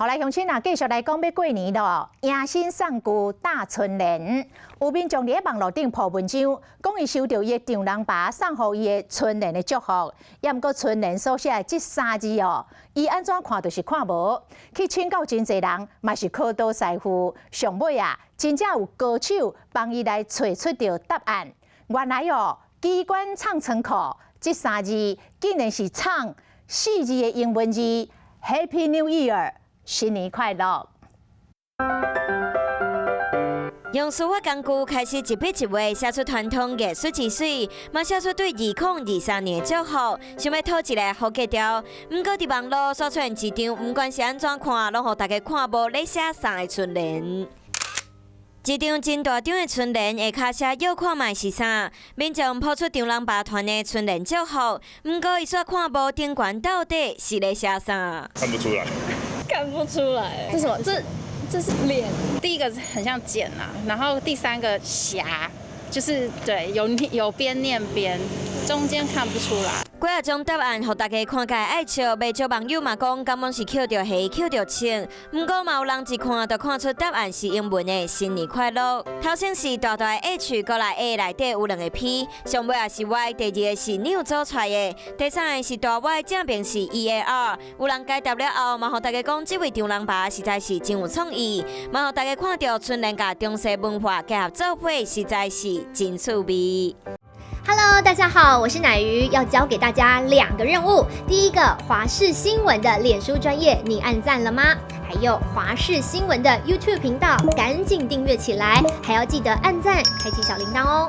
好來，鄉親啊，繼續來講欲過年囉，迎新送舊大春聯，有民眾佇咧網路頂鋪文章，講伊收著伊的丈人爸送予伊的春聯的祝福，也毋過春聯所寫的這三字哦，伊按怎看就是看無，去請教真濟人，嘛是考倒師傅，上尾啊，真正有高手幫伊來揣出著答案。原來哦，機關藏倉庫這三字竟然是藏四字的英文字 Happy New Year。新年快樂！用書法工具開始一筆一畫寫出傳統藝術之水，嘛寫出對2023年的祝福，想欲討一個好格調。毋過佇網路所出現一張，毋管是按怎看，攏予大家看無咧寫啥的春聯。一張真大張的春聯，下跤寫欲看覓是啥？民眾拋出丈人爸傳的春聯祝福，毋過伊煞看無頂懸到底是咧寫啥？看不出來。看不出來，這什麼？這是臉。第一個很像簡啊，然後第三個俠，就是對，有邊念邊，中間看不出來。幾仔種答案，予大家看甲愛笑，袂少網友嘛講，敢攏是抾著蝦抾著銃。毋過嘛有人一看就看出答案是英文的新年快樂。頭先是大大的 H，過來 A 內底有兩個 P，上尾也是 Y，第二個是 New 做出來的，第三個是大 Y，正邊是 E A R。有人解答了後，嘛予大家講，這位丈人爸實在是真有創意，嘛予大家看著春聯佮中西文化結合做伙，實在是真趣味。 Hello，大家好，我是奶魚，要交給大家兩個任務。第一個，華視新聞的臉書專頁，你按讚了嗎？還有華視新聞的 YouTube 頻道，趕緊訂閱起來，還要記得按讚，開啟小鈴鐺哦。